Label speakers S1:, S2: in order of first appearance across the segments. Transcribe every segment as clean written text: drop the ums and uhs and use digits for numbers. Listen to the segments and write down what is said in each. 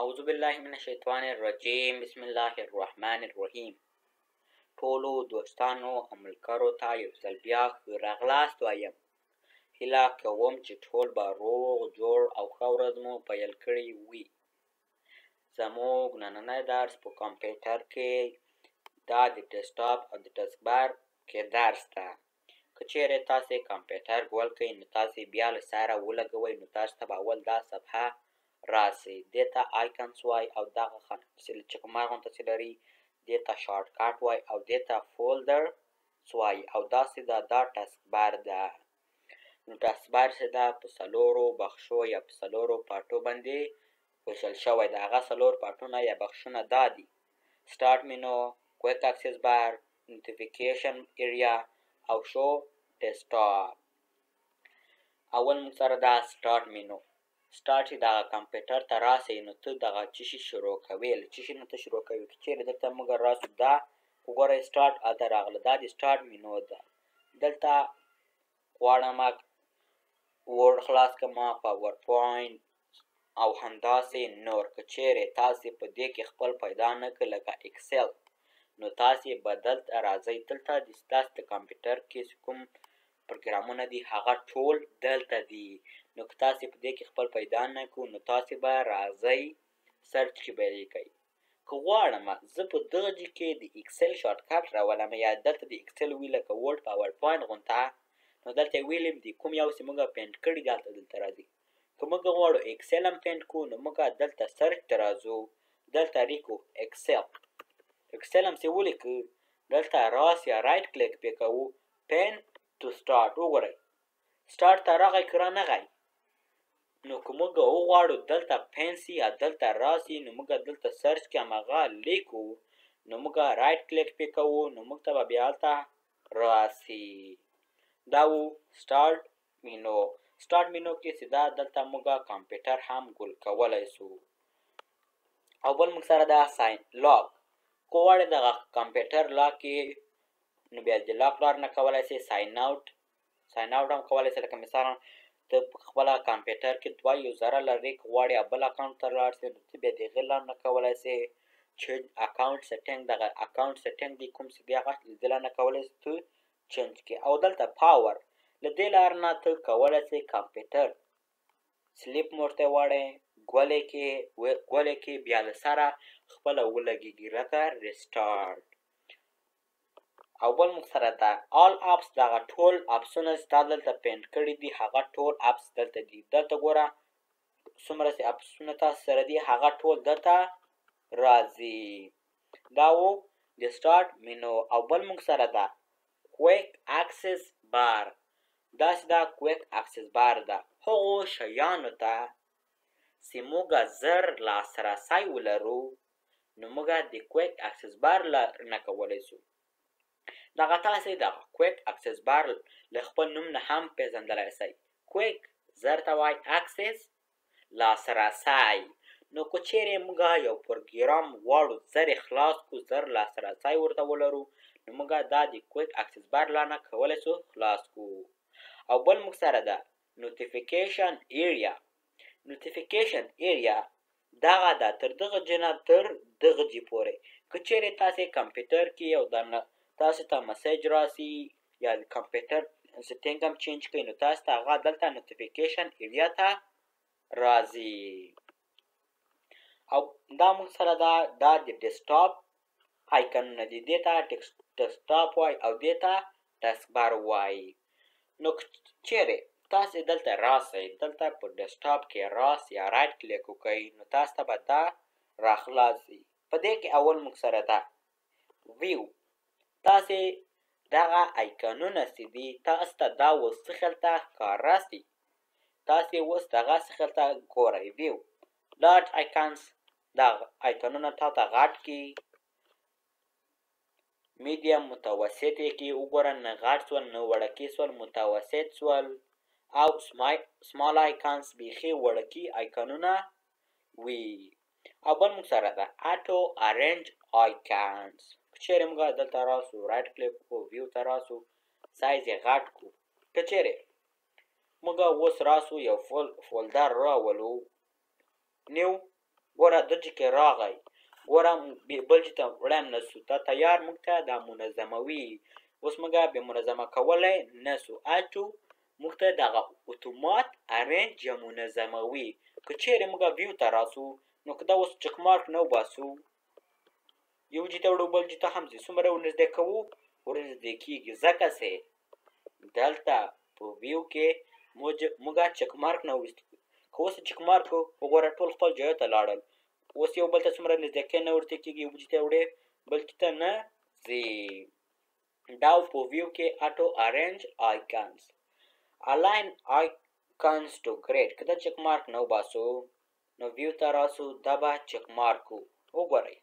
S1: اعوذ بالله من الشیطان الرجیم، بسم الله الرحمن الرحیم. ټولو دوستانو او ملګرو ته یو ځل بیا ښه راغلاست وایم. هیله کوم چې ټول به روغ جوړ او ښه ورځ مو پیل کړې وي. زموږ نننی درس په کمپیوټر کې دا د ډیسکټاپ او د taskbar کې درس ده. که چیرې تاسې کمپیوټر ګول کړئ نو تاسې بیا له سره ولګوئ، نو تاسو ته به اول دا صفحه راسي. دې ته icons وایي او دغه چکمار غونته چې لري دې ته shortcut وایي او دې ته folders وایي او داسې دا taskbar ده. نو taskbar چې ده په څلورو بخشو یا په څلورو پارټو باندې ویشل شوی ده. هغه څلور پارټونه یا بخشونه دا دي: start menu، quick access bar، notification area او show desktop. اول موږ سره دا start menu. Start چې دغه کمپیوټر ته راسئ نو ته دغه څه شي شروع کوې، له څه شي نه ته شروع کوې. که چیرې دلته موږ راسو دا وګورئ start هلته راغله، دا د start menu ده. دلته غواړم Word خلاص کړم، PowerPoint او همداسې نور. که چیرې تاسې په دې کې خپل پیدا نه کړئ لکه Excel، نو تاسې به دلته راځئ. دلته د ستاسو د کمپیوټر کې کوم پروګرامونه دي هغه ټول دلته دي. نو که تاسې په دې کې خپل پیدا نه کړو نو تاسې به راځئ search کې به لیکئ. که غواړم زه په دغه ځای کې د Excel shortcut راولم یا دلته د Excel وي لکه Word PowerPoint غونته، نو دلته ویلم دي کوم یو چې موږ pin کړي دلته راځي. که موږ غواړو Excel هم pin کړو نو موږ دلته search ته راځو، دلته لیکو Excel، Excel هم چې ولیکو دلته راس یا right click پې کوو، pin to start. وګورئ start ته راغی که رانغی. نو که موږ وغواړو دلته pin سي یا دلته راسي نو موږ دلته search کې هماغه لیکو، نو موږ right click پې کوو نو موږ ته به بیا هلته راسي. دا و start menu. Start menu کې چې دا دلته موږ کمپیوټر هم ګول کولی سو. او بل موږ سره دا sign lock. که غواړې دغه کمپیوټر lock کې نو بیا د lock لار نه کولی سې، sign out، sign out هم کولی سې. لکه مثلا ته په خپله کمپیوټر کې دوه یوزره لرې، که غواړې بل account ته لاړ سې نو ته بیا د هغې لار نه کولی سې. Change account setting، دغه account setting دی کوم چې دی هغه له دې لار نه کولی سې ته change کړې. او دلته power، له دې لار نه ته کولی سې کمپیوټر sleep mode ته واړې، ګولې کې بیا له سره خپله ولګېږي لکه restart. او بل موږ سره دا all apps، دغه ټول اپسونه چې تا دلته pin کړي دي هغه ټول apps دلته دي. دلته ګوره څومره چې اپسونه تاسو سره دي هغه ټول دلته راځي. دا و د start menu. او بل موږ سره دا quick access bar. داسې دا quick access bar ده هغو شیانو ته چې موږ زر لاسرسی ولرو نو موږ د quick access bar نه کولی سو. دغه تاسې دغه quick access bar له خپل نوم نه هم پېژندلی سئ. Quick زر ته وایي، access لاسرسی. نو که چیرې موږ یو پروګرام غواړو زر یې خلاص کړو، زر لاسرسی ورته ولرو، نو موږ دا د quick access bar لار نه کولی سو خلاص کړو. او بل موږ سره ده notification area. Notification area دغه ده تر دغه ځای نه تر دغه ځای پورې. که چیرې تاسې کمپیوټر کې یو دنه تاسې ته message راسي یا د کمپیوټر setting هم change کړئ نو تاسې ته هغه دلته notification area ته راځي. او دا موږ سره دا د desktop آیکنونه دي، دې ته desktop وایي او دې ته taskbar وایي. نو که چیرې تاسې دلته راسئ، دلته په desktop کې راس یا right click وکړئ نو تاسو ته به دا راخلاص سي. په دې کې اول موږ سره ده view. تاسې دغه آیکنونه چې دي تاسو ته دا اوس څه ته ښکاره سي، تاسې اوس دغه څه ته ګورئ. View large icons، دا آیکنونه تا ته غټ کړي. میډیم متوسط یې کړي، وګوره نه غټ سول نه وړکي سول، متوسط سول. او small icons بیخي وړکي آیکنونه وي. او بل موږ سره ده auto arrange icons. که چیرې موږ دلته راسو right click وکړو، view ته راسو، سایز یې غټ کړو. که چیرې موږ اوس راسو یو folder راولو، new ګوره د چې کې راغی، ګوره بل چې ته وړایم نه سو، دا تیار موږ ته دا منظموي. اوس موږ بې منظمه کولی نه سو، auto موږ ته دغه اتومات arrange یا منظموي. که چیرې موږ view ته راسو، نو که دا اوس check mark نه وباسو، یو جي ته وړو بل جي ته هم ځي، څومره ورنږدې کوو ورنږدې کېږي، ځکه چې دلته په view کې موږ check mark نه وویست. که اوس check mark وګوره ټول خپل ځای ته لاړل. اوس یو بل ته څومره نږدې کې نه ورته کېږي، یو جي ته وړي بل جي ته نه ځي. دا په view کې auto arrange icons، align icons to grid. که دا check mark نه وباسو نو view ته راسو، دا به check mark وګورئ،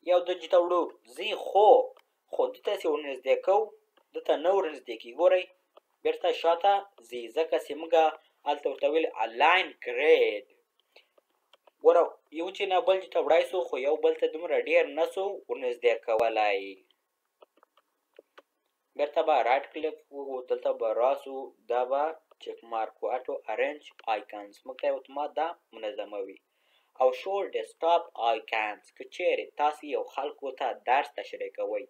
S1: یو د جي ته وړو ځي، خو دته چې ورنږدې کوو دته نه ورنږدې کېږي. ګورئ بېرته شاته ځي، ځکه چې موږ هلته ورته ویل align grid. ګوره یو چې نه بل چې ته وړای سو، خو یو بل ته دومره ډېر نه سو ورنږدې کولی. بېرته به right click وکړو، دلته به راسو، دا به check mark و، auto arrange icons موږ ته اتومات دا منظموي. او show desktop icons، که چیرې تاسې یو خلکو ته درس تشریح کوئ،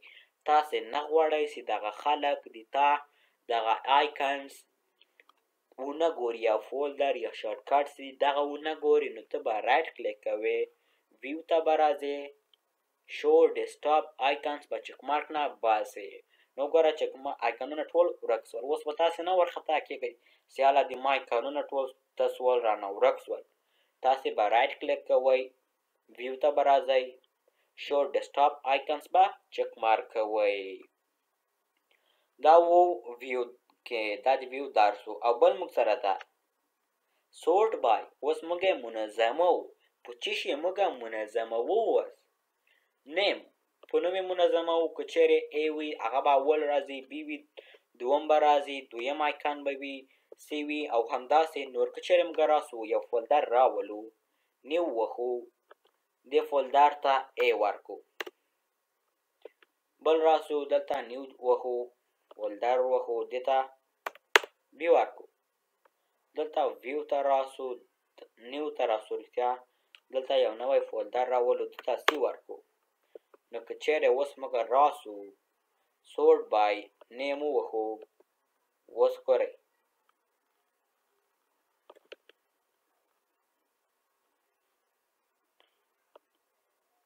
S1: تاسې نه غواړئ چې دغه خلک د تا دغه icons ونه ګوري، یا folder یا shortcuts دي دغه ونه ګوري، نو ته به right click کوې، view ته به راځې، show desktop icons به check mark نه باسې. نو ګوره check آیکانونه ټول ورک سول. اوس به تاسې نه ورخطا کېږئ چې هله د ما آیکانونه ټول ته سول رانه ورک سول. تاسې به right click کوئ، view ته به راځئ، show desktop icons به check mark کوئ. دا و view کې، دا د view درس و. او بل موږ سره ده sort by. اوس موږ یې منظموو، په څه شي موږ منظموو؟ اوس name په نوم یې منظموو. که چیرې A وي هغه به اول راځي، B وي دوم به راځي، دویم icon به وي، C وي، او همداسې نور. که چیرې موږ راسو یو folder راولو، new وهو، دې folder ته A ورکو، بل راسو دلته new وهو، folder وهو، دې ته B ورکو، دلته view ته راسو، new ته راسو، رښتیا دلته یو نوی folder راولو، دې ته C ورکو. نو که چیرې اوس موږ راسو sort by name ووهو، اوس ګورئ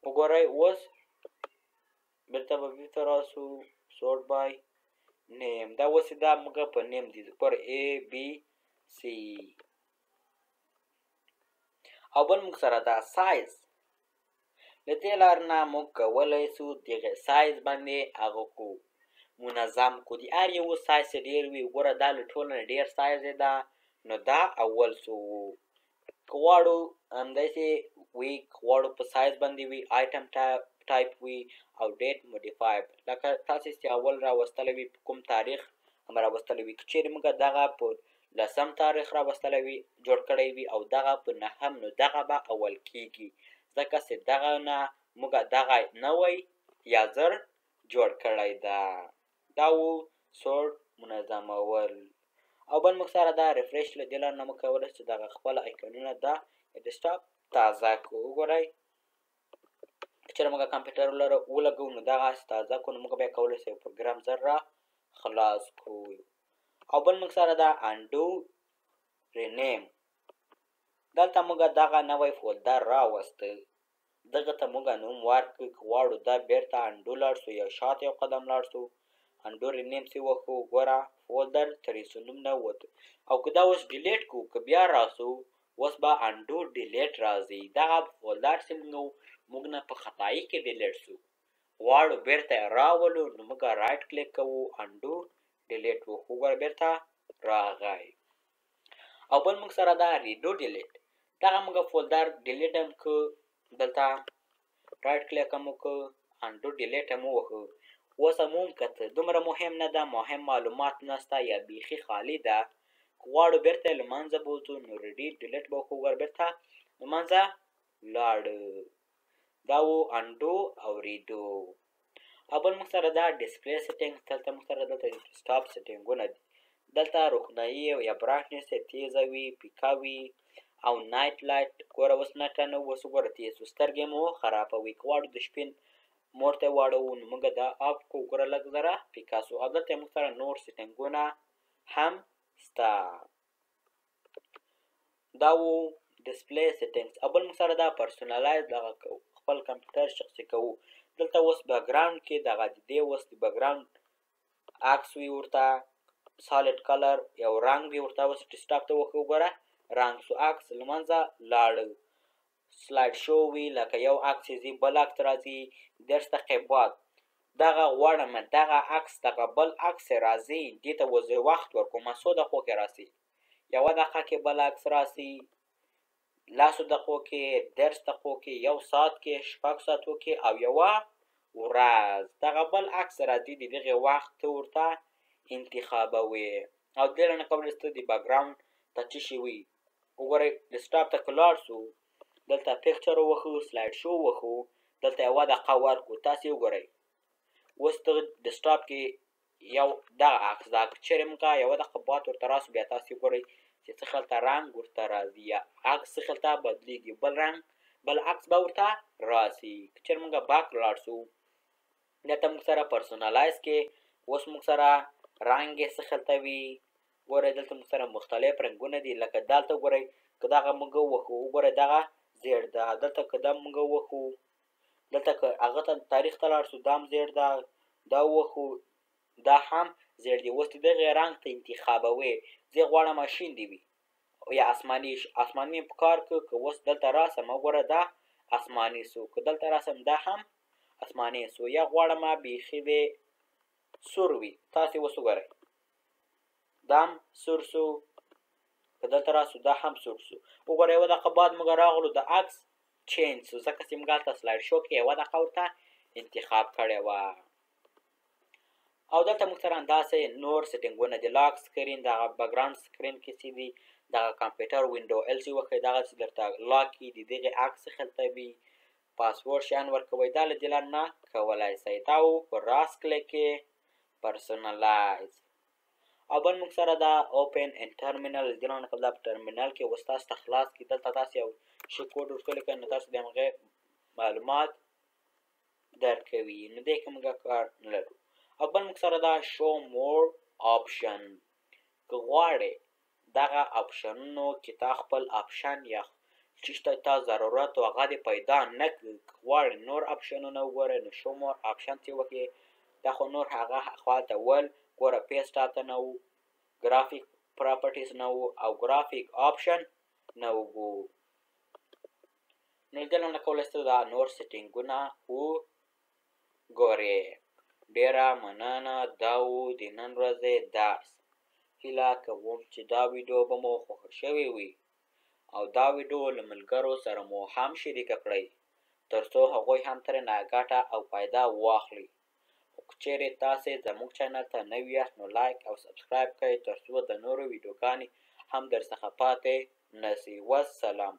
S1: وګورئ اوس بېرته به view ته راسو، sort by name. دا اوس دا موږ په name دي، ګورئ A B C. او بل موږ سره دا سایز، له دې لارې نه موږ کولی سو دغه سایز باندې هغه کو منظم کو. د هر یو سایز چې ډېر وي، ګوره دا له ټولو نه ډېر سایز ده، نو دا اول سو. که غواړو همداسې وي، که غواړو په سایز باندې وي، item type وي، او date modified، لکه تاسې چې اول راوستلی وي په کوم تاریخ هم راوستلی وي. که چیرې موږ دغه په لسم تاریخ راوستلی وي، جوړ کړی وي، او دغه په نهم، نو دغه به اول کېږي، ځکه چې دغه نه موږ دغه نوی یا زر جوړ کړی ده. دا و sort منظمول. او بل موږ سره دا refresh، له دې لارې نه موږ کولی شو چې دغه خپل آیکانونه دا desktop تازه کړو. وګورئ که چېرې موږ کمپیوټر ولګوو، نو دغه هسې تازه کړو، نو موږ بیا کولی شو یو پروګرام زر را خلاص کړو. او بل موږ سره دا undo rename، دلته موږ دغه نوی folder راوسته، دغه ته موږ نوم ورکړو. که غواړو دا بېرته undo لاړ سو، یا شاته یو قدم لاړ سو، undo rename سي وکړو، ګوره folder ترې څه نوم نه ووت. او که دا اوس delete کړو، که بیا راسو اوس به undo delete راځي، دغه folder چې موږ نه په خطایي کې delete سو، غواړو بېرته یې راولو، نو موږ right click کوو، undo delete وکړو، ګوره بېرته راغی. او بل موږ سره دا redo delete، دغه موږ folder delete هم کړو، دلته right click هم وکړو، undo delete هم ووهو. اوس هم کته دومره مهم نه ده، مهم معلومات نشته یا بیخي خالي ده، که غواړو بېرته یې له منځه بوځو، نو redo delete به وکړو، ګوره بېرته له منځه لاړ. دا و undo او redo. او بل موږ سره دا display setting، دلته موږ سره دلته desktop setting ونه دي، دلته روښنايي یا brightness یې تیزه وي، پیکه وي، او night light. ګوره اوس night light نه اوس وګوره تېز سو، سترګې مو خرابوي. که غواړو د شپې mode ته واړوو نو موږ دا off کړو، ګوره لږ ذره پیکه سو. او دلته موږ سره نور سیټینګونه هم سته. دا و display settings. او بل موږ سره دا personalize دغه کوو، خپل کمپیوټر شخصي کوو. دلته اوس background کې دغه د دې اوس د background عکس وي ورته solid color یو رنګ وي ورته. اوس ډیسکټاپ ته وښو وګوره رنګ سو، عکس له منځه لاړ. slide show وي لکه یو عکس ځي بل عکس راځي 30 دقیقې بعد دغه غواړم دغه عکس دغه بل عکس راځي، دې ته اوس وخت ورکوم څو دقیقو کې راسي، یوه دقیقه کې بل عکس راسي، لسو دقیقو کې، 30 دقیقو کې، یو ساعت کې، 6 ساعتو کې او یوه ورځ دغه بل عکس راځي. د دغې وخت ته ورته انتخابوي. او دې نه کولی ته د background ته څه شي وي. وګورئ ډیسکټاپ ته که لاړ سو دلته picture وښو، slide show وښو، دلته یوه دقیقه ورکړو. تاسې وګورئ اوس دغه ډیسکټاپ کې یو دغه عکس ده، که چېرې موږ یوه دقیقه بعد ورته راسو بیا تاسې وګورئ چې څه خلته رنګ ورته راځي یا عکس څه خلته بدلیږي، بل رنګ بل عکس به ورته راسي. که چېرې موږ back لاړ سو دلته موږ سره personalize کې اوس موږ سره رنګ یې څه خلته وي. ګورئ دلته موږ سره مختلف رنګونه دي، لکه دلته وګورئ که دغه موږ وښو وګورئ دغه زیړ ده، دلته که دا موږ وښو دلته که هغه ته تاریخ ته لاړ سو دا هم زیړ ده، دا وښو دا هم زیړ دی. اوس د دغې رنګ ته انتخابوې، زه غواړم شین دې وي یا آسماني، آسماني مې په کار که اوس دلته راسم وګوره دا آسماني سو، که دلته راسم دا هم آسماني سو، یا غواړم بیخي دې سور وي. تاسې اوس وګورئ دا هم سور سو، که دلته راسو دا هم سور سو. وګوره یوه دقیقه بعد موږ راغلو د عکس change سو، ځکه چې موږ هلته slide show کې یوه دقیقه ورته انتخاب کړې وه. او دلته موږ سره همداسې نور سیټینګونه دي، lock screen، دغه background screen کې څه دي، دغه کمپیوټر window L چې وښیي دغه چې درته lock کړي د دغې عکس څخه وي، پاسورډ شیان ورکوي، دا له دې لارې نه کولی سئ. دا و په راست click کې personalize. او بل موږ سره دا open in terminal، دې لارې نه دا په ټرمینل کې اوس تاسو ته خلاص کړي. دلته تاسو یو شي کوډ ورکړی که نو تاسو د همغې معلومات درکوي، نو دې کې موږ کار نه لرو. او بل موږ سره دا show more option، که غواړې دغه آپشنونو کې تا خپل option یا چې ته تا ضرورت و هغه دې پیدا نه کړي، که غواړې نور آپشنونه وګورې نو show more option چې وکړې دا خو نور هغه خوا ته ول. ګوره paste هلته نه و، graphic properties نه و او graphic option نه و. نو دې نه کولی سئ دا نور سیټینګونه وګورې. ډېره مننه، دا و د نن ورځې درس. هیله کوم چې دا ویډیو به مو خوښه شوې وي او دا ویډیو له ملګرو سره مو هم شریکه کړئ تر څو هغوی هم ترېنه ګټه او فایده واخلي. خو که چېرې تاسې زموږ channel ته نوي یاست نو like او subscribe کړئ تر څو د نورو ویډیوګانې هم در څخه پاتې نه سي. والسلام.